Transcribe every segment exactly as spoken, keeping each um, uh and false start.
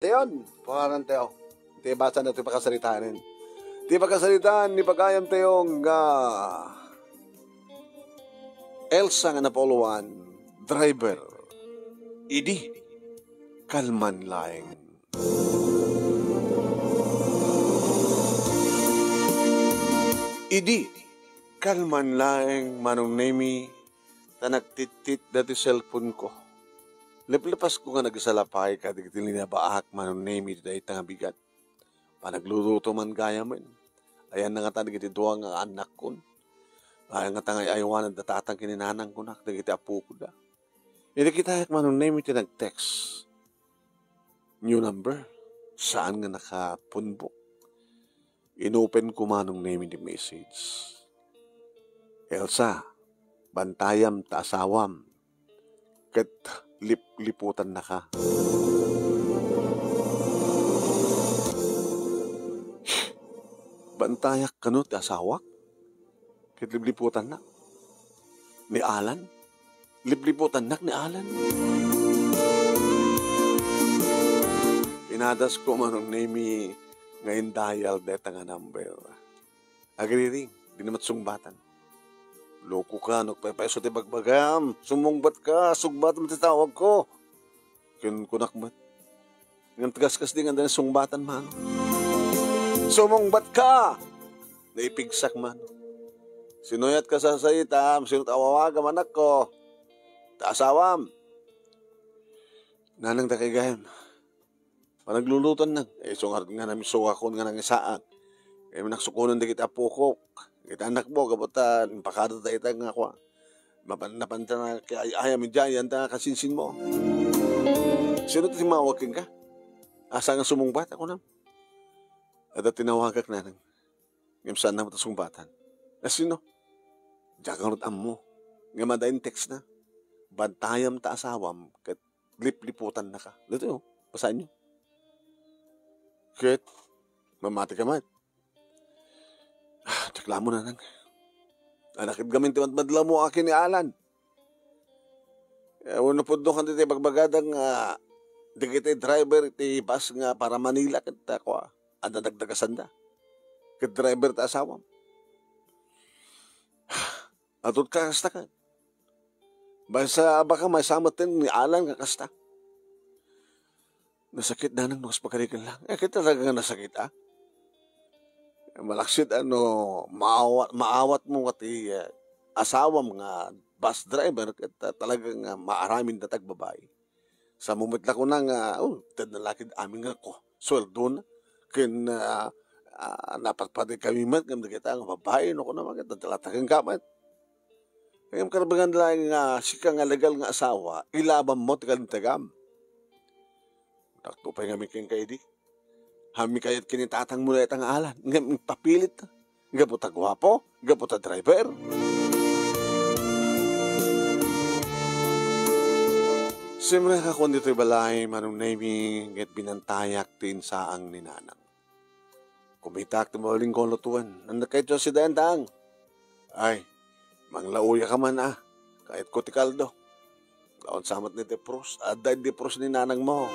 Ayon, panganan tayo. Ti basa na ti pakasaritaan. Ti pakasaritaan ni pagayam tayo nga Elsa nga napauluan, driver. Idi, kalman laeng. Idi, kalman laeng, Manong Nemi, ta nagtittit dati cellphone ko. Leplep-lepas ko nga nagsalapay kadagiti linabaak, Manong Nemi, dayta nga bigat. Panagluluto man gayamen. Ayan na ngata dagiti dua nga annakkon. Ayan ngata nga ay-aywanan da tatang ken ni nanang kunak dagiti apoko da. Idi kitaek, Manong Nemi, ti nag-text. New number. Saan nga nakapunbok. Inopen ko, Manong Nemi, ti message. Elsa, bantayam ta asawam ket lipliputannaka. Bantayak kano ti asawak ket lipliputannak. Ni Alan? Lipliputannak ni Alan. Pinadas ko, Manong Nemi, nga indayal deta nga number. Agriring, di na met sungbatan. Loko ka, no agpaypayso ti bagbagam. Sumungbat ka, sungbatam ti tawag ko. Ken kunak met. Ngem ti kaskas di nga anda sungbatan, Manong. Sumungbat ka! Naipigsak, Manong. Sinuyat ka sa sayitam, sino ti awawagam, anakko? Ta asawam. Nanang, dakay gayam. Panaglulutan na. Eh, isu ngarud nga namisukakon nga nangisaak. Eh, naksukonen dagiti apokok. Ita anakmo, gapu ta impakada ta ita nga kua. Mapan-, napanta na kay ay-ayam, idiay, anta kasinsin mo. Sino ti timawag kenka? Asa nga sumungbat, ako na. Adda tinawagak, Nanang. Ngem saan na ta sungbatan. A, sino? Diak ngarud ammo. Ngem adda in-text na. Bantayam ta asawam ket lipliputannaka. Dito, oh. Basaenyo. Ket, mamati ka met. Ah, diak la ammo, Nanang. Anak, ket gamin ti madmadla mo akin ni Alan. Eh, wenno pudno kan ti bagbagada nga dagiti driver iti bus nga para Manila ket, ah, kua, adda dagdagasanda. Ket driver ti asawam. Atot ka kasta ket. Basta baka maysa met ni Alan nga kasta. Nasakit, Nanang, no kas pagarigan lang. Eh, ket talaga nga nasakit, ah. Malaksid, ano, maawa-, maawat mo nga ti, eh, asawam nga bus driver, ket, ah, talaga nga maaramin da tagbabai. Sa mumet la kuna nga, oh, ted nalakid amin nga ko, sueldo na. Ken, ah, ah, napatpatay kami met, ngem dagita nga babai, no, kuna maket, nagtalatagan ka met. Ngem karbangan laeng nga sika nga legal nga asawa, ilabam mo ti kalintagam. Dakto pay nga miken ka idi. Hammi kayat ken ni tatang mo dayta nga Alan, ngem ipapilit. Gapu ta guapo, gapu ta driver. Simrek a kuan ditoy balay, Manong Nemi, ket binantayak ti insaang ni Nanang. Kumitak ti mabaling ko a lutoen. Anda kayto si Dayantang? Ay, manglauyaka man, ah. Kayatko ti kaldo. Laon sa met ni Depros. Adda Depros ni nanang mo.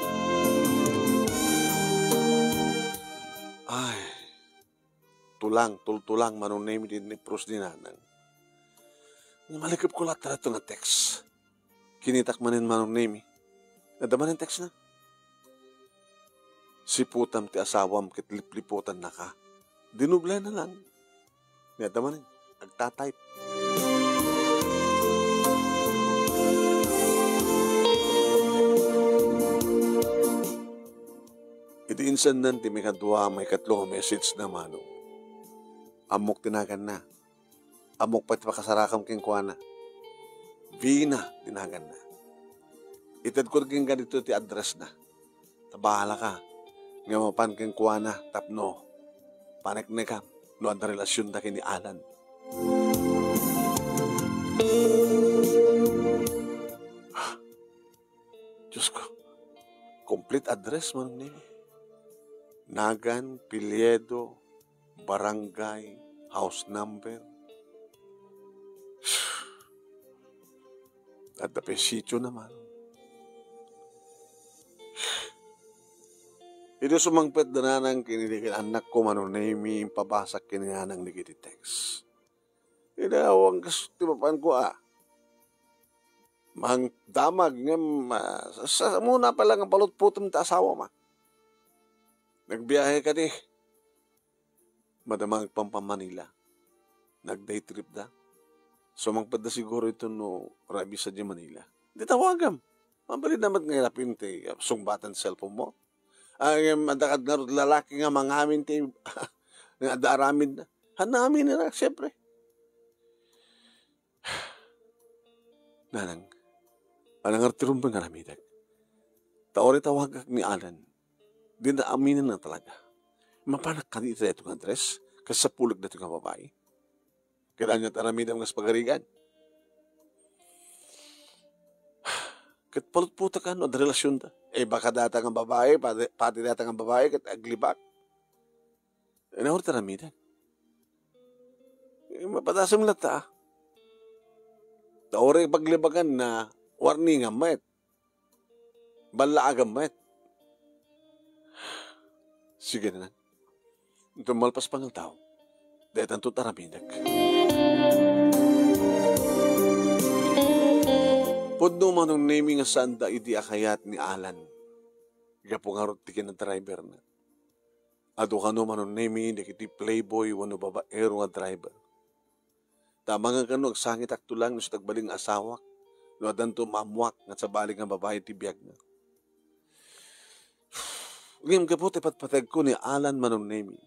Ay, tulang, tultulang, Manong Nemi, ti Depros ni nanang. Malikep ko latta daytoy nga text. Kinitak manen, Manong Nemi. Adda manen text na. Siputam ti asawam ket lipliputannaka. Dinubli na lang. Ni adda manen, agta-type. Iti insanan ti maikadua, maikatlo nga message na, Manong. Ammok ti naganna. Ammok pay ti pakasarakam kenkuana. Vina ti naganna. Itedko kenka ditoy ti address na. Ta bahalaka nga mapan kenkuana tapno paneknekam no adda relasionda ken ni Alan. Diyos ko, complete address, Manong Nemi. Nagan, pilyedo, barangay, house number. Adda pay sitio naman. Idi sumangpet da nanang ken idi ket annakko, Manong Nemi, impabasak ken ni nanang dagiti text. Ida, awan kas ti mapanko a. Mangdamag ngem, ah, sa, sa, muna pa lang ang palutputom ta asawa ma. Nagbiyahe kadi. Madama agpampa-Manila. Nag-day trip da. Sumangpet da siguro ito no rabi sa di Manila. Di tawagam. Mabalin naman nga irapin ti, ah, sungbatan cellphone mo. Ay, em, adda kad ngarud lalaki nga mangamin ti nga adda aramid na. Hanamin na, siyempre. Nanang, anang artirum nga aramidek. Ta uri tawagak ni Alan. Di na aminen na talaga. Mapanak kadi ita dayto nga address, kas sapulek dayto nga babai. Ket ania ti aramidem nga pagarigan? Ket palutputa ka no adda relasionda. Eh, baka data nga babai, pati, pati data nga babai, ket aglibak. Ano ti aramidem? Eh, mapadasem latta, ah. Ta uri paglibagan na warning met. Balla agam met. Sige na. Ito malpas pangaldaw. Daytanto ti aramidek. Pudno Manong Nemi nga saan da idi a kayat ni Alan. Gapu ngarud ti kinadriver na. Adu kano Manong Nemi dagiti playboy wenno babaero nga driver. Ta amangan kano agsangitakto lang no siak ti agbalin nga asawak, no addanto maammoak nga sabali nga babai ti biagna. Ngem gapu ti patpategko ni Alan Manong Nemi.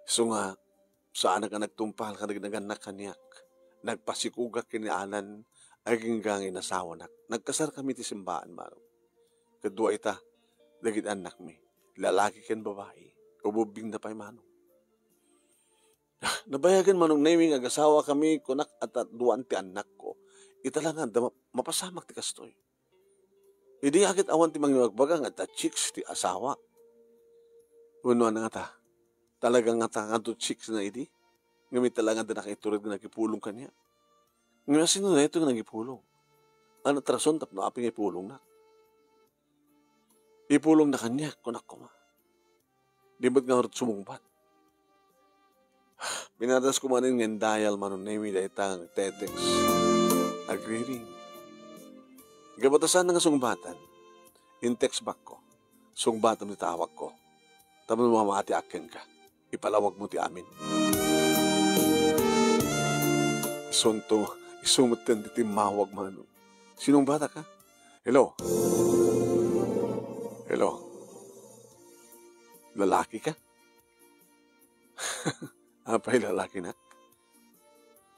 Isu nga, saanak a nagtungpal kadagiti nagannak kaniak. Nagpasikogak ken ni Alan, agingga nga inasawanak. Nagkasar kami ti simbaan, Manong. Ket dua ita, dagiti annakmi, lalaki ken babai. Ububbingna pay, Manong. Nabayagen Manong Nemi nga agasawa kami, kunak a ta-, duaan ti annakko. Ita la nga adda ma-, mapasamak ti kastoy. Idi ket awan ti mangibagbaga nga adda chicks ti asawa. Wenno ania ngata? Talaga ngata nga adda chicks na idi? Ngem ita la nga adda nakaitured nga nagipulong kaniak. Ngem asino daytoy nga nagipulong? Ania ti rason tapno apay nga ipulongnak? Ipulongna kaniak, kunak koma. Di met ngarud sumungbat. Pinadas ko manen nga in-dial Manong Nemi dayta nga nagte-text. Agriring. Gapu ta saan nga sungbatan, in-text back ko. Sungbatam ti tawagko. Tapno mamatiak kenka. Ipalawagmo ti amin. Isunto, isu metten ti timmawag, Manong. Sinungbatak, ha? Hello? Hello? Lalaki ka? Apay lalaki na?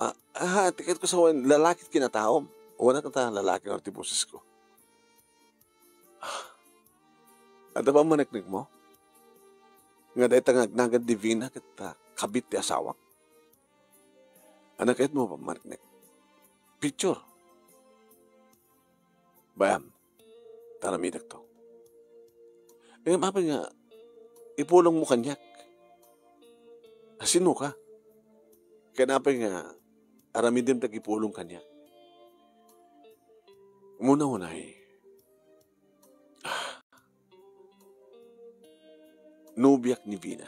Ah, ah, ti kayatko sawen, lalaki ti kinataom. Wen kata lalaki nga ti bosesko. Ah, adda pammaneknekmo? Nga dayta nga agnagan Divina ket, ah, kabit ti asawak? Ania kayatmo a pammaneknek? Picture. Bay-am, ta aramidekto. Ngem apay nga ipulongmo kaniak? Asino ka? Ken apay nga aramidem ti agipulong kaniak? Umuna unay, ah, nobiak ni Vina.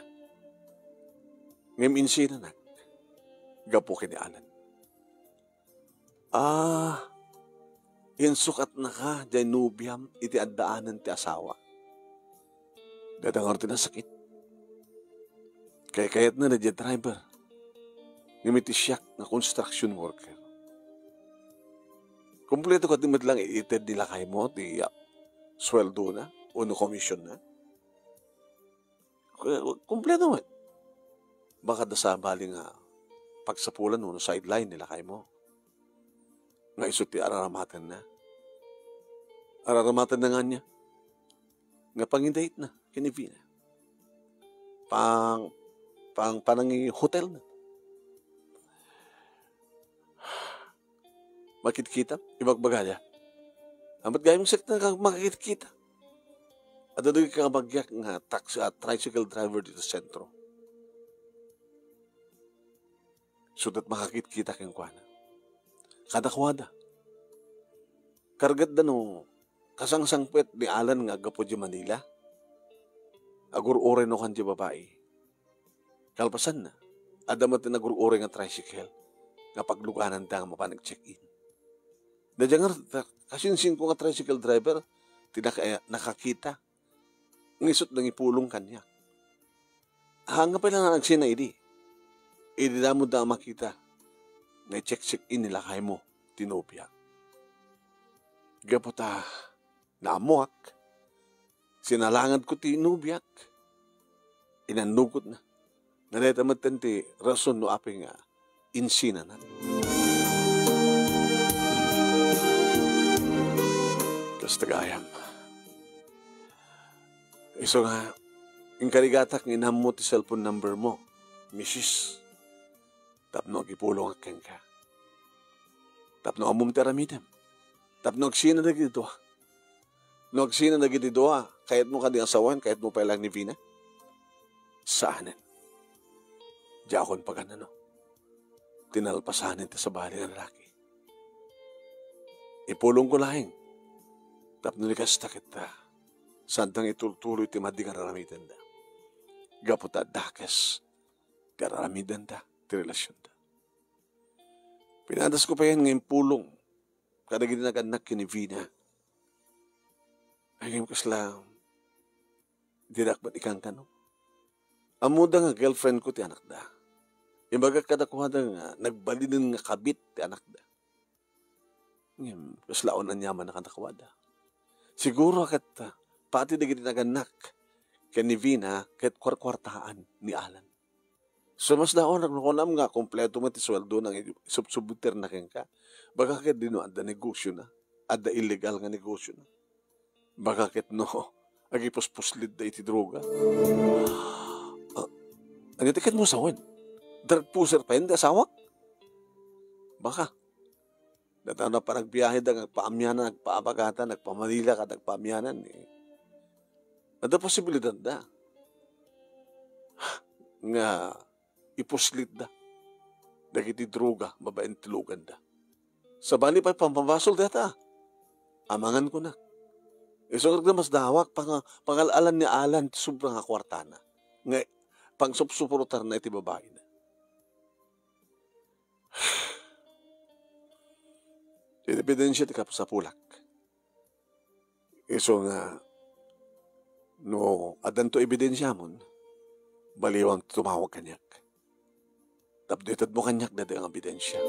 Ngem insinanak gapu ken ni Alan. Ah, insukatnaka diay nobiam iti addaanen ti asawa. Dayta ngarud ti nasakit. Kaykayatna diay driver. Ngem iti siak nga construction worker. Kompleto kadi met lang ited ni lakaymo ti, ah, sweldona wenno commissionna? Ku-, kumpleto met. Baka adda sabali nga pagsapulan wenno sideline ni lakaymo. Nga isu ti araramatenna. Araramatenna nga ania? Nga pangin-date-na ken ni Vina. Pang-, pang-, panangi-hotelna. Makitkitam? Ibagbagada. Amat gayam sek nga makakitkita. Adda dagiti kabagiak nga taxi, ah, tricycle driver dito sa sentro. So that makakitkita kenkuana. Kadakuada. Kargatda no kasangsangpet ni Alan nga aggapu di Manila. agur-uray no kan ti babai. Kalpasanna, adda met ti nagur-uray nga tricycle nga paglugananda nga mapan ag-check-in. Daydiay ngarud, kasinsinko nga tricycle driver ti naka-, nakakita nga isut nangipulong kaniak. Haan nga pay la nga agsina idi. Idi damo da makita nga i-check-check-in ni lakaymo ti nobiak. Gapu ta naammoak, sinalangadko ti nobiak, inannukotna. Nga dayta metten ti rason no apay nga insinanak. Kasta gayam. Isu nga, inkarigatak nga inammo ti cellphone number mo, misis. Tapno agipulongak kenka. Tapno ammom ti aramidem. Tapno agsina dagiti dua. No agsina dagiti dua, kayatmo kadi nga sawen, kayatmo pay laeng ni Vina? Saanen. Diakon paganano. Ti nalpasanen ti sabali nga lalaki. Ipulongko laeng. Tapno di kasta ket, ah, saanta nga itultuloy ti madi nga ar-aramidenda. Gapu ta dakes ti ar-aramidenda, ti relasionda. Pinadasko payen nga impulong kadagiti nagannak ken ni Vina. Ay, ngem kasla, dinak met ikankano. Ammoda nga girlfriend ko ti anakda. Imbagak kadakuada nga nagbalinen nga kabit ti anakda. Ngem, kasla awan aniamanna kadakuada. Siguro ket, ah, pati dagiti nagannak ken ni Vina ket kuarkuartaan ni Alan. Sumasdaonak no kunam nga kompleto met ti sueldona nga isubsubiterna kenka. Baka ket di no adda negosiona, adda illegal nga negosiona. Baka ket no, agipuspuslitda iti droga. Ah, ania ti ket mo sawen? Drug pusher payen ti asawak? Baka. Dayta no panagbiaheda nga agpaamianan, agpaabagatan, agpamanila ket agpaamianan, eh, adda posibilidadda nga ipuslitda dagiti droga babaen ti luganda. Sabali pay pammabasol dayta. Amangan kunak. Isu nga masdaawak, panga-, pangal-alan ni Alan ti sobra nga kuartana. Nga pangsupsupurutarna iti babaina. Ti ebidensia ti kapsapulak. Isu nga, no addanto ebidensiamon, baliwam ti tumawag kaniak. Tapno itedmo kaniak daytoy nga ebidensia.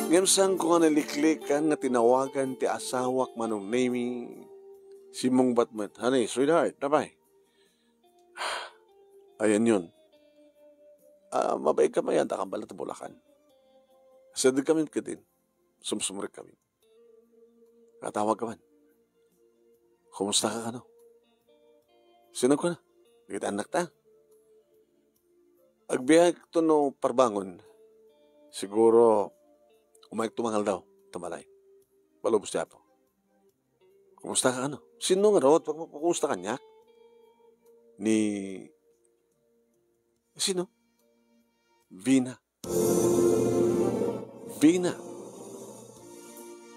Ngem saanko nga naliklikan nga tinawagan ti asawak, Manong Nemy. Simmungbat met, "Honey, sweetheart, napay?" "Ayanyon. Ah, mabaigka mayan, adda ka bala ta Bulacan. Sadek kami kadin. Sumsumrek kami. Katawag ka man. Kumusta ka kano?" "Sino ka na?" "Dagiti annakta. Agbiag to no parbangon. Siguro, umayek to mangaldaw, ta malay. Palubos ti Apo." "Kumusta ka, ano? Sino nga rod? Pag-, kumusta kaniak?" "Ni, sino?" "Vina." "Vina?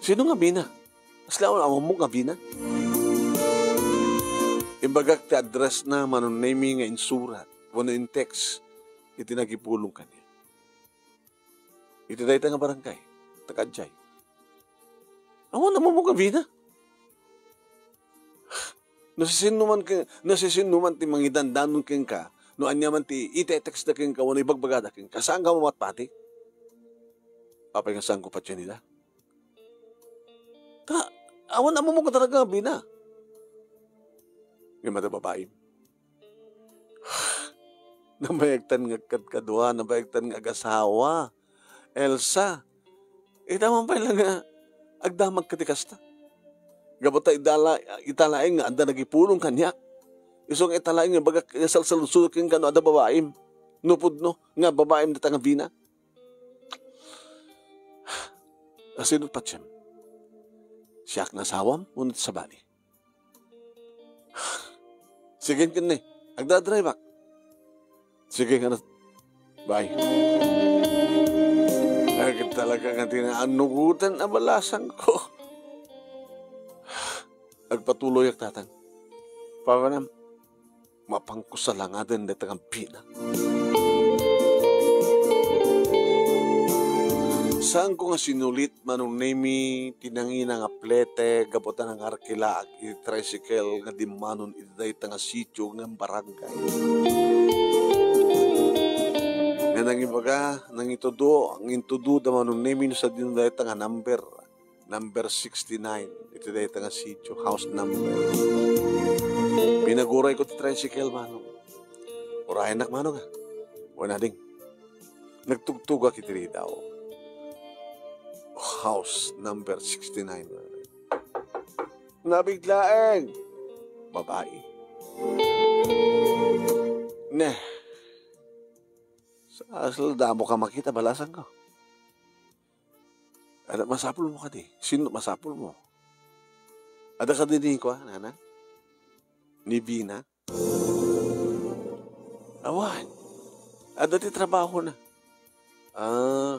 Sino nga Vina? Kasla awan mo nga Vina?" Imbagak ti address na, Manong Nemy, nga insurat wenno in-text iti nagipulong kaniak. Iti dayta nga barangay, taga-Adiay. Awan a mumugabina. Nasisinnuman ke-, nasisinnuman ti mangidandanon kenka, no ania man ti ite-text da kenka, wenno ibagbagada kenka, saan ka mamatpati? Apay nga saan ko patien ida? Ta, awan a mumugabina. Nga mada babaim. Nabayagtan nga agkadkadua, nabayagtan nga agasawa. Elsa, ita man pay la nga agdamag ka ti kasta. Gapu ta ita la-, ita laeng nga adda nagipulong kaniak. Isu nga ita laeng nga ibagak nga salsaludsodek kenka no adda babaim. No pudno nga babaim dita nga Vina. Asino patiem? Siak nga asawam wenno ti sabali? Sige, ken ni. Agdadrive-ak. Sige, nga na. Bye. Ay, talaga nga tinaanugutan a balasang ko. Agpatuloyak, Tatang. Papanam, mapanko salangaden dayta nga bina. Saanko nga sinulit, Manong Nemi, ti nangina nga plete gapu ta nangarkilaak iti tricycle nga dimmanon iti dayta nga sitio ngem barangay. Nga nangibaga, nangitudo, nangintudo da Manong Nemi no sadino dayta nga number. Number sixty-nine, iti dayta nga sitio, house number. Pinagurayko ti tricycle, Manong. Urayennak, Manong, a. Wen, ading. Nagtugtugak iti ridaw. House number sixty-nine, Manong. Nabiglaeng babai. Neh. Sa, sa damo ka makita, balasangko. Adda masapulmo kadi? Sino masapulmo? Adda kadi ni kua, nana? Ni Vina? Awan. Adda ti trabahona. Ah,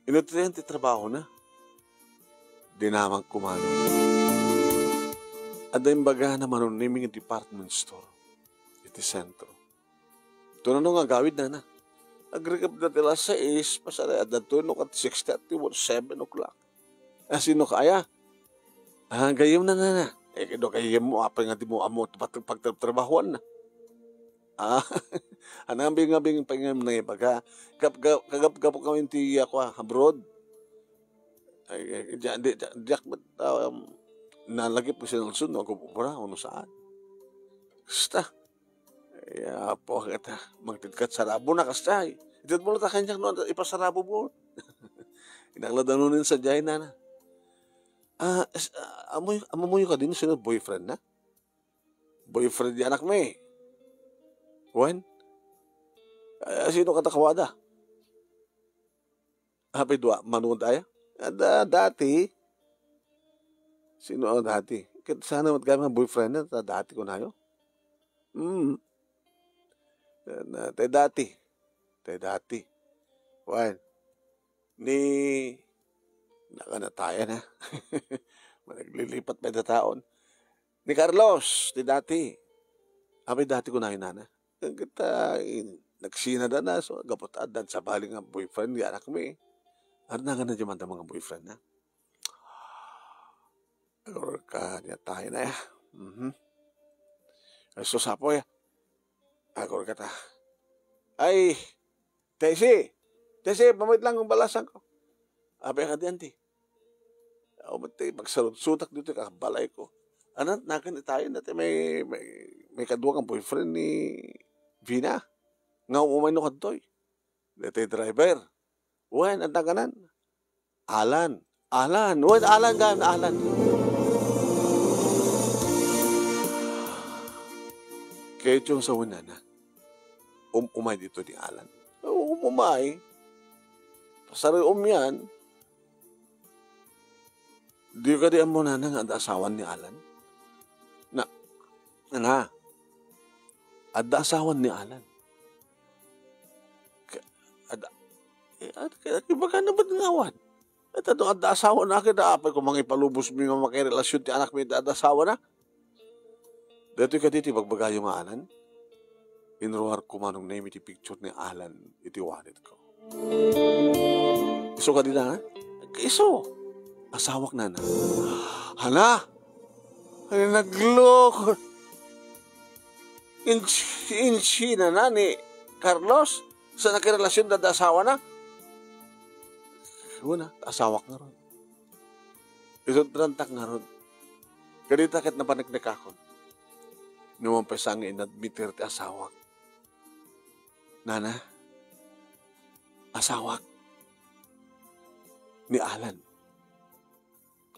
ino ti, ti trabahona? Dinamag ko, Manong. Adda imbagana, Manong Nemi, nga department store iti sentro. Ito na no nga agawid, nana. Agrikep da ti alas sais, pasaray, adda to, no, kat six thirty, what, seven o'clock. Ah, sino ka aya? Ah, gayyem na, nana. Eh, do gayyem mo, apay nga di mo amo, pag-, pagtrabahuan na. Ah, anang bing-, bing-, pag-, nga ibaga. Gap-, gap-, kagap-, gapu kami ti, ako, ah, abroad. Ay, ay, di, di, di, di, um, nalagip ko si Nelson, no, agubra, ano saan. Basta, ay, apo, kita, magtidkat sarabo na, kastay. Itad mo lang ta kanyang, no, ipasarabo mo. Inaklad ano nin sa jay, nana. Ah, es-, ah, amoy, amamuyo ka din, sino boyfriend na? Boyfriend ni anak mi. Wen? Ah, sino ka takawada? Apay dua, mano daya? Ada, dati. Sino ang dati? Ket sana met kami nga boyfriend na, ta dati kunayo. Hmm. Na, tay dati. Tay dati. Wen. Ni, nakanatayan, ha? Managlilipat pa taon. Ni Carlos, ti dati. Apay dati kunayo, nana. Kita, in-, nagsinada na, so, gapu ta addan sabali nga boyfriend ni anak mi. Arna nga na di man ta mga boyfriend na. Agor ka, niya tayo na, ya. Mhm. Ay, sus, apo, ya. Agor ka ta. Ay, Tessie! Tessie, pamit lang kung balasan ko. Apay ka diyan, ti. Aw, mati, magsaludsutak dito, kakabalay ko. Anat, nakan itayo, nati may, may, may kadua nga boyfriend ni Vina. Nga umay no kadtoy. Dati driver. Wen, ang taganan. Alan. Alan. Wen, Alan, gan, Alan. Kaya itong sa una na. Um, umay dito ni Alan. Um, umay. Pasari umyan. Di ka di ammo, nana, nga adda asawan ni Alan? Na, na, adda asawan ni Alan. Ka-, adda, eh, ad-, ka-, ibaga na ba't ngawan? At ano, adda asawa na, kaya apay ko mangipalubos mi nga makirelasyon ti anak mi, adda asawa na? Datoy kadi ti bagbagayo nga Alan? Inruar ko manong name iti picture ni Alan iti wallet ko. Isu kadi na, ha? Isu. Asawak na na. Hala! Ay, nagloko. Inch-, inchina na ni Carlos sa nakirelasyon da asawa na. Una, asawak nga ron. Isut rantak ngarud. Kadita ket napaneknekakon. Numan pay sa nga inadmitir ti asawak. Nana, asawak ni Alan.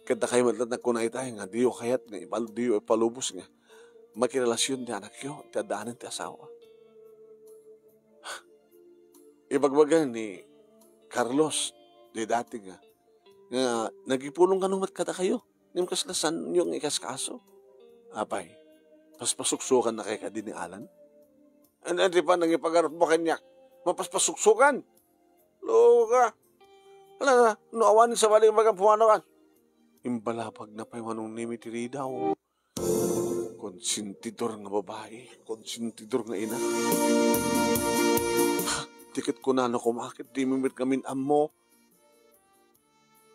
Ket dakay met latta nagkuna itay nga diyo kayat nga ipal-, diyo ipalubos nga makirelasyon ti anakyo, ti addaanen ti asawa. Ibagbaga ni Carlos, di dati nga, nga nagipulong kano met kadakayo, ngem kasla saanyo nga ikaskaso. Apay, paspasuksukan na kay kadi ni Alan? Ano, di pa nangipagarot mo kaniak? Mapaspasuksukan? Loka! Ala, no awan sa balik magan pumanakan. Imbalabag na pay manong nimi ti ridaw. Konsentidor nga babai, konsentidor nga ina. Ti ket kunana koma ket dimi met ngamin ammo.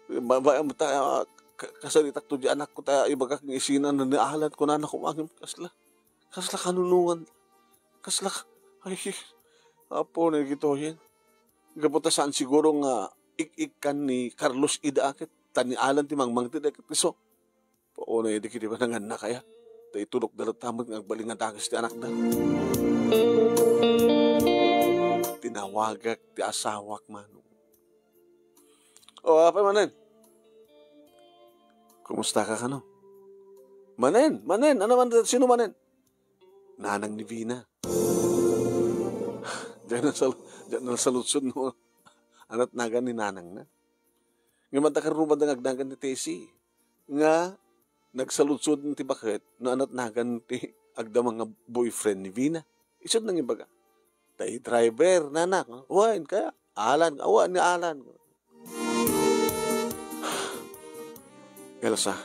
Ba-, ba-, ta, ka-, kasaritakto di anakko ta ibagak nga isina na ni Alan, kunana koma ngem kasla, kasla kanunongan. Kasla ka-, ay, Apo, nagitoyen. Gapu ta saan siguro nga ik-ikkan ni Carlos ida ket ta ni Alan ti mangmangted ket isu. Paunay idi ket di ba nangannak aya? Ta itulokda latta met nga agbalin nga dakes ti anakda. Tinawagak ti asawak, Manong. O, apay manen? Kumusta ka kano? Manen, manen, ano man, sino manen? Nanang ni Vina. Diyan na sa, diyan na sa lungsod, no? Anat nagan ni nanang na. Nga manta karruba da nga agnagan ni Tessie. Nga nagsaludsod ti baket no anat nagan ti agdama nga boyfriend ni Vina. Isut nang ibaga. Tay driver, nanak. Wen, kaya, Alan, awa ni Alan. Elsa,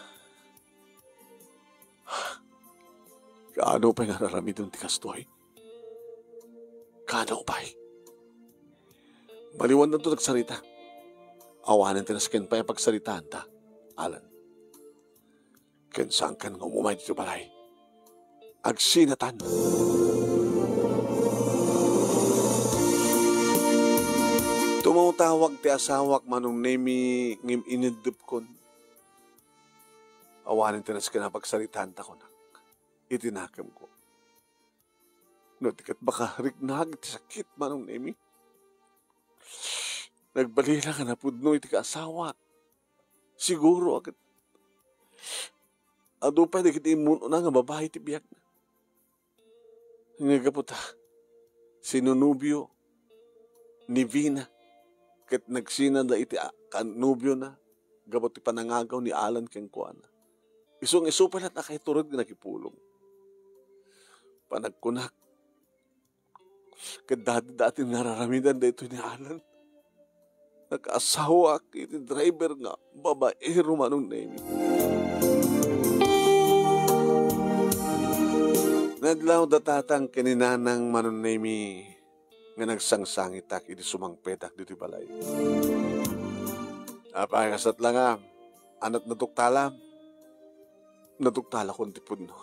kaano pay nga raramidem ti kastoy? Kaano pay? Maliwan danto nagsarita. Awanen ti nasken pay a pagsaritaanta, Alan. Ken saankan nga umumay ditoy balay. Agsinatan. Tumawtawag ti asawak, Manong Nemi, ngem ineddepkon. Awanen ti nasken a pagsaritaanta kunak iti nakemko. No, di ket baka riknak ti sakit, Manong Nemi. Nagbalina nga napudno iti kaasawak. Siguro, ket adu pay dagiti immun-una nga babai ti biagna. Nga gapu ta, sinunobio ni Vina, ket nagsinada iti a-, kannobiona gapu ti panangagaw ni Alan kenkuana. Isu nga isu pay latta a kaitured nga nakipulong. Panagkunak, ket dati-dati nga raramidan daytoy ni Alan. Nakaasawaak iti driver nga babaero, Manong Nemi. Nadlaw da tatang ken ni nanang, Manong Nemi, nga nagsangsangitak idi sumangpetak ditoy balay. Apay, kasat la nga, anat natuktalam? Natuktalakon ti pudno.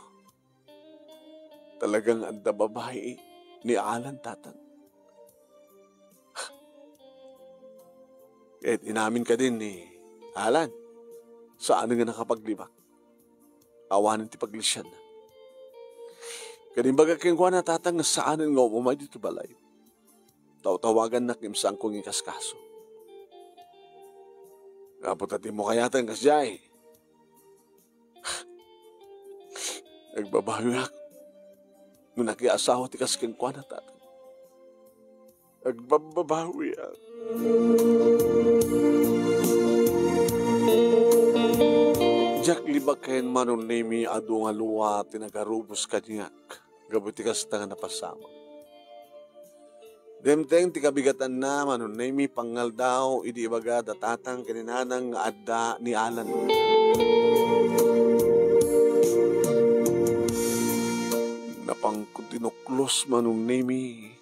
Talagang adda babai ni Alan, tatang. Ket inamin kadin ni Alan, saan nga nakapaglibak. Awanen ti paglisianna. Ket imbagak kenkuana, tatang, nga saanen nga umay ditoy balay. Tawtawagannak ngem saanko nga ikaskaso. Gapu ta dimo kayatan kasdiay. Agbabawiak. No nakiasawa ti kas kenkuana, tatang. Agbabawiak. Diak libaken, Manong Nemi, adu nga lua ti nagarubos kaniak gapu iti kasta nga napasamak. Dimteng ti kabigatanna, Manong Nemi, pangaldaw idi ibaga da tatang ken ni nanang nga adda ni Alan. Napanko tinuklos, Manong Nemi,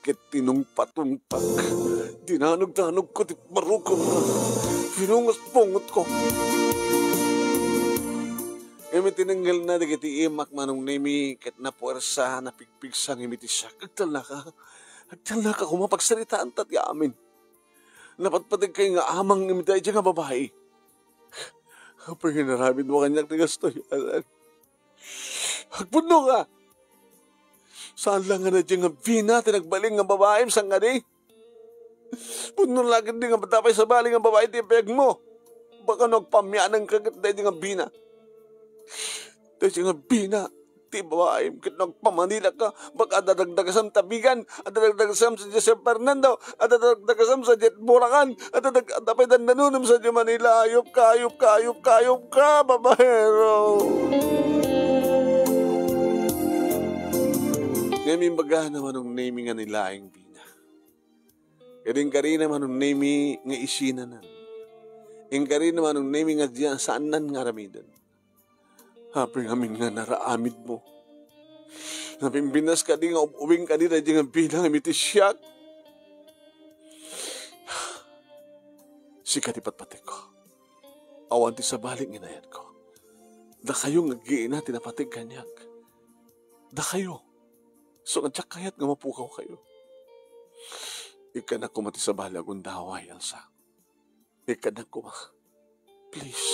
ket tinungpatungpak. Dinanogdanogko ti barukongna. Pinungospungotko. Ngem tinengngel na dagiti imak, Manong Nemi, ket napuersa, napigpigsa ngem iti siak. Agtalnaka. Agtalnaka koma, pagsaritaanta ti amin. Napatpategkay nga amang ngem daydiay nga babai. Apay nga inaramidmo kaniak ti kastoy, Alan? Agpudno ka! Saan la nga daydiay nga Vina ti nagbalin nga babaim sangadi? Pudno la ketdi nga adda pay sabali nga babai ti biagmo. Baka no agpamianenka ket daydiay nga Vina. Daydiay nga Vina ti babaim ket no agpamanilaka, baka adda dagdagasam ta Vigan, adda dagdagasam sadiay San Fernando, adda dagdagasam sadiay Bulacan, adda dag-, adda pay dandanonem sadiay Manila. Ayupka, ayupka, ayupka, ayupka, babaero. Ngem imbagana, Manong Nemi, nga ni laeng Vina. Ket inkarina, Manong Nemi, nga isinanan. Inkarina, Manong Nemi, nga diay saannan nga aramiden. Apay ngamin nga naraamidmo? Nabimbinnas kadi nga ub-ubing kadi daydi nga bina nga iti siak? Sika ti patpategko. Awan ti sabali nga inayatko. Dakayo nga agina ti napateg kaniak. Dakayo. So nga diak kayat nga mapukawkayo. Ikkanak koma ti sabali a gundaway, Elsa. Ikkanak koma. Please.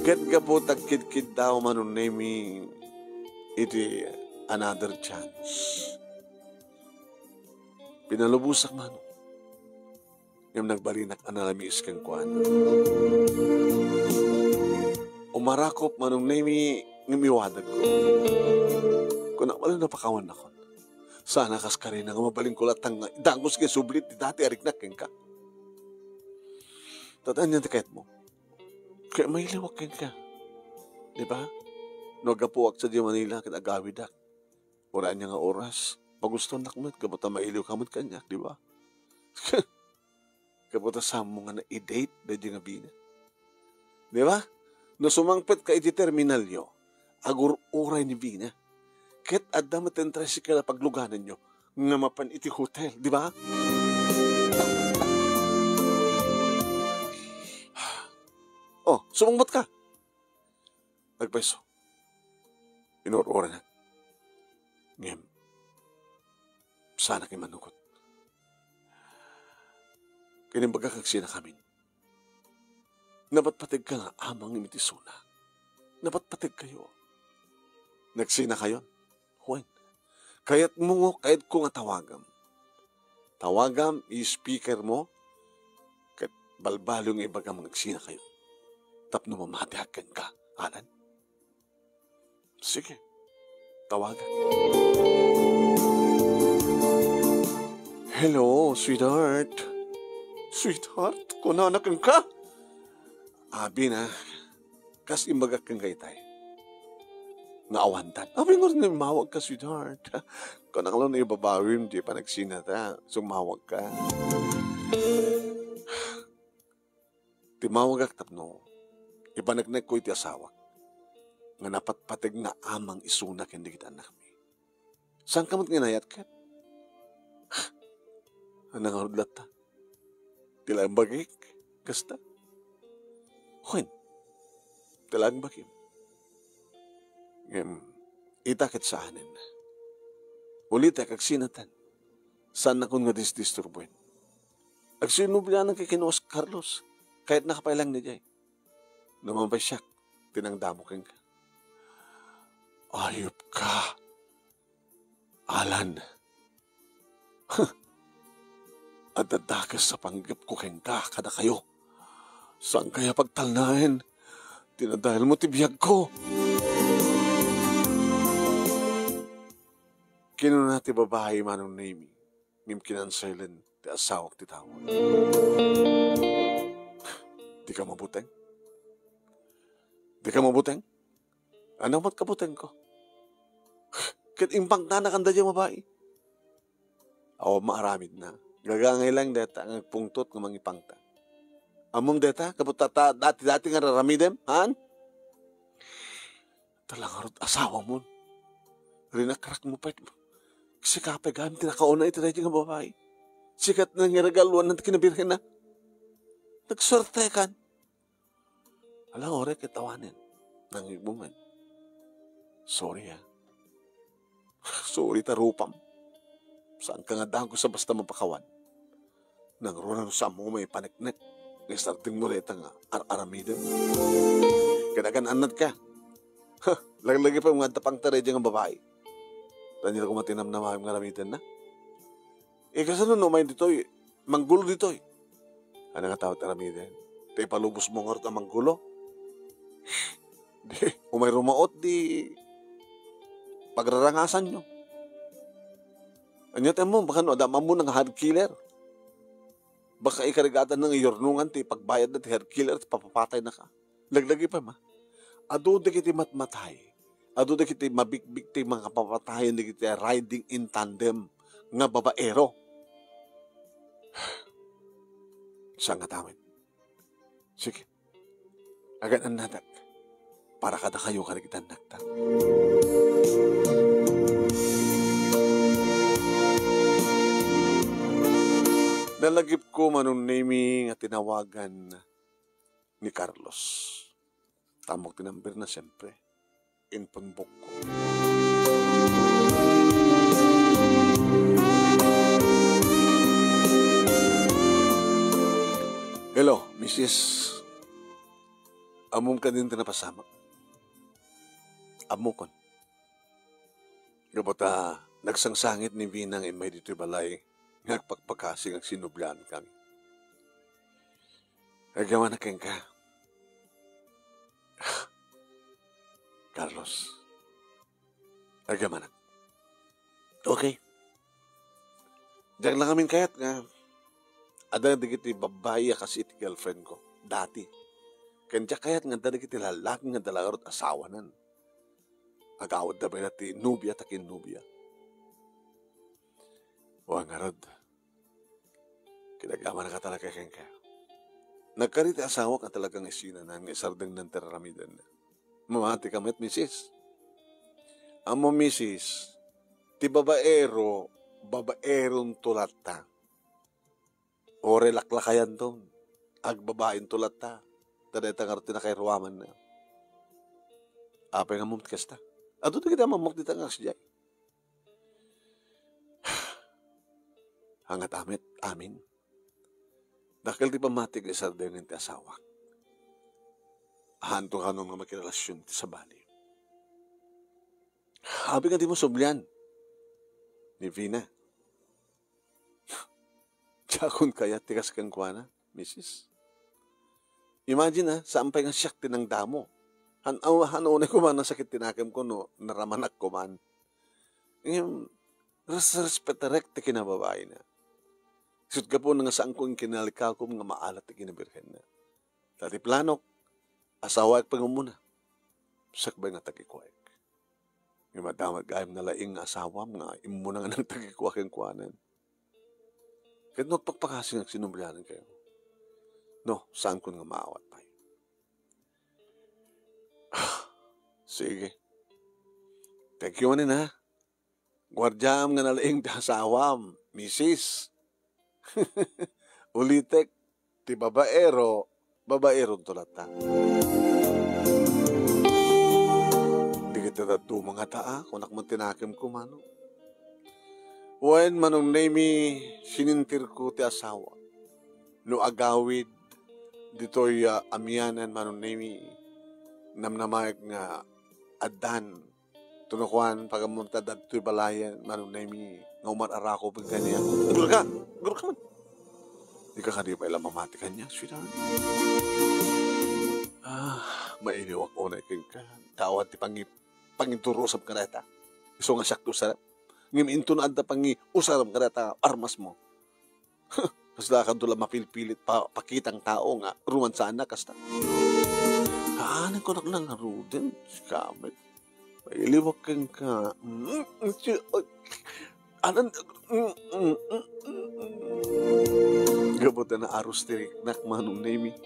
Ket gapu ta agkidkiddaw, Manong Nemy, iti another chance, pinalubosak, Manong. Ngem nagbalinak a nalamiis kenkuana. Umarakop, Manong Nemy, ngem iwadagko. Kunak, wala napakawan nakon. Sana kas karina nga mabalinko latta nga idagus nga sublit ti dati a riknak kenka. Ket ania ti kayatmo? Kaya mailiwak kenka. Di ba? No aggapuak sadiay Manila ket agawidak, uray ania nga oras, magustuhannak met gapu ta mailiwka met kaniak, di ba? Gapu ta saanmo nga na-date daydi nga bina. Di ba? No sumangpetka iti terminalyo, agur-uray ni bina. Ket adda met ti tricycle a paglugananyo nga mapan iti hotel, di ba? Oh, sumungbatka. Agpayso. Inur-uranak. Ngem, saanak imanugot. Ket imbagak agsinakamin. Napatpategka nga amang iti isuna. Napatpategkayo. Nagsinakayon. Wen, kayatmo, kayatko nga tawagam. Tawagam, i-speakermo, ket balbaliw nga ibagam nga agsinakayo. Tapno mamatiak kenka, Alan. Sige, tawagak. Hello, sweetheart. Sweetheart, kunana kenka? Abi na, kas imbagak kenka itay. Nga awantan. Abi, ngarud nga immawagka, sweetheart. Kunak laeng no ibabawim ti panagsinata, sumawagka. Timmawagak tapno ipaneknekko iti asawak nga napatpateg nga amang isuna ken dagiti annakmi. Saanka met nga inayat ket? Ania ngarud latta? Ti laeng bagik, kasta? Wen, ti laeng bagim. Ngem, ita ket saanen. Ulitek, agsinatan. Saannakon nga disdisturbuen. Agsinublianan ken ni Carlos. Kayatnaka pay laeng idiay. Naman pay siak, tinangdamo kenka. Ayupka, Alan. Huh. Adda dakes a panggepko kenka kadakayo. Saan kaya pagtalnaen ti nadayelmo ti biagko? Kinuna ti babai, Manong Nemy, ngem kinansilen ti asawak ti tawag. Dika mabuteng? Dika mabuteng? Ania met kabutengko? Ket impangtana kan daydiay a babai. Awan maaramidna. Gagangay laeng dayta nga agpungtot nga mangipangta. Ammom dayta? Gapu ta, ta dati-dati nga ar-aramidem, han? Talaga ngarud asawamon. Rinakrakmo pay. Sika pay gayam ti nakauna iti daydiay nga babai. Sika ti nangiregaluan ti kinabirhenna. Nagsuertekan. Ala, uray ket awanen. Nangngegmo met. Sorry, ah. Sorry ta rupam. Saanka nga dagus a basta mapakawan. Nangruna no saanmo nga maipaneknek nga isardengmo dayta nga ar-aramidem. Kinagan-annadka. Ha, laglagipayo nga adda pangta daydiay nga babai. Ania koma ti namnamaem nga aramidenna? Eh, kasano no umay ditoy, manggulo ditoy? Ania nga tao ti aramiden? Ti ipalubosmo ngarud a manggulo? Di, umay rumaot di pagrarangasanyo. Ania ti ammom, baka no adda ammom nga herd killer. Baka ikarigatan nga iyurnongan ti pagbayadna ti herd killer, ti papapataynaka. Laglagipayo, ah. Adu dagiti matmatay. Adu dagiti mabikbik ti mangipapatayen dagiti riding in tandem nga babaero. Saan nga tawen? Sige. Agan-annadak para kadakayo kadagiti annakta. Nalagipko, Manong Nemi, nga tinawagan ni Carlos. Tamok ti number na, siyempre. Inpon bukko. Hello, misis. Ammom kadin ti napasamak? Ammokon. Gapu ta nagsangsangit ni Vina nga immay ditoy balay nga agpakpakasi nga agsinubliankami. Agyamanak kenka, Carlos. Agyamanak. Okay. Diak la ngamin kayat nga adda dagiti babbai a kas iti girlfriend ko dati. Ken diak kayat nga adda dagiti lallaki nga adda la ngarud asawanan. Agawidda pay la ti nobia ta ken nobia. Wen ngarud, kinagyamanaka talaga kenka. Nagkari ti asawak a talagang isinanan nga isardengnan ti raramidenna. Mamatika met, misis. Ammom, misis, ti babaero, babaeronto latta. Uray laklakayanto, agbabainto latta. Ta dayta ngarud ti nakairuamanna. Apay nga ammom ti kasta? Adu dagiti ammammok dita nga kasdiay. Angat amet, amin. Dakkel ti pammatik nga isardeng ti asawak. Haanto kanon nga makirelasion ti sabali. Apay nga dimo sublian ni Vina? Diakon kayat ti kas kenkuana, misis. Imagine, ah, saan pay nga siak ti nangdamo. Han-, aw, han unay koma nasakit ti nakemko no naramanak koman. Ngem, res-, respetarek ti kinababaina. Isut' gapuna nga saanko inkinalikakom nga maalat ti kinabirhenna. Ta ti planok, asawaek pay nga umuna. Sakbay nga tagikuaek. Ngem adda met gayam nalaing nga asawam nga immuna nga nagtagikua kenkuanan. Ket no agpakpakasi nga agsinublianankayo, no, saankon nga maawat pay. Sige. Thank you manen, ha. Guardiam nga nalaing ti asawam, misis. Ulitek, ti babaero, babaeronto latta. Dagiti dadduma ngata, a, kunak met ti nakemko, Manong. Wen, Manong Nemi, sinintirko ti asawa. No agawid ditoy, a, amianan, Manong Nemi, namnamaek nga addan Tuno kuan, pagammom ta dadtoy balayen, Manong Nemi, nga umar-arako pagkaniak. Gurka! Gurka man! Ika kadi pay la mamati kaniak, sweetheart. Ah, mailiwak unay kenka. Awan ti pangi-, pangiturusam kadata. Isu nga siak ti usarem. Ngem inton adda pangiusaram kadata, armas mo. Kasla kanto la mapilpilit pa, pakitang tao nga rumansaanna kasta. Haan, kunak ngaruden, sika met. Mailiwak kenka. Mm, mm, si-, ay, anan, mm, mm, mm, mm. Gapu ta naarus ti riknak, Manong Nemi.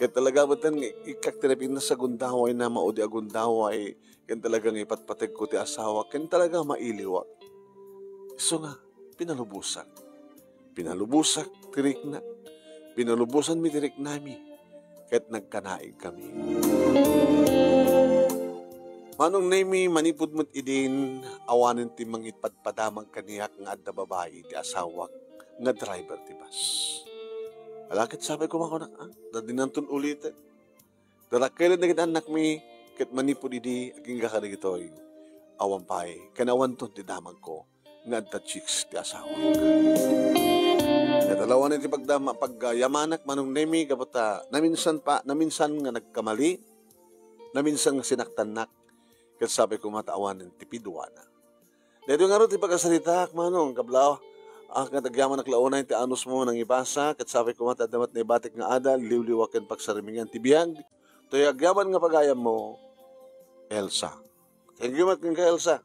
Ket talaga met nga ikkak ti napintas a gundaway, na maudi a gundaway. Ken talaga nga ipatpategko ti asawa, ken talaga mailiwak. Isu nga, pinalubosak. Pinalubosak ti rikna. Pinalubosanmi ti riknami. Ket nagkanaigkami. Manong Nemi, manipud met idin, awanen ti mangipatpadamag kaniak nga adda babai ti asawak nga driver ti bus. Ala, ket sapay koma kunak, a? Ta dinanton uliten. Dadakkelen dagiti annakmi, ket manipud idi, agingga kadagitoy. Awan pay, ken awanton ti damagko nga adda chicks ti asawak. Ket alawan iti pagdama-, pagyamanak, Manong Nemi, gapu ta naminsan pa, naminsan nga nagkamali, naminsan nga sinaktannak, ket sapay koma ta awanen ti piduana. Daytoy ngarud ti pagkasaritaak, Manong, kablaw. Ah, ket agyamanak la unay ti anusmo nangibasa, ket sapay koma ta adda met naibatik nga adal, liwliwa ken pagsarmingan ti biag. Toy agyaman nga pagayammo, Elsa. Thank you met kenka, Elsa.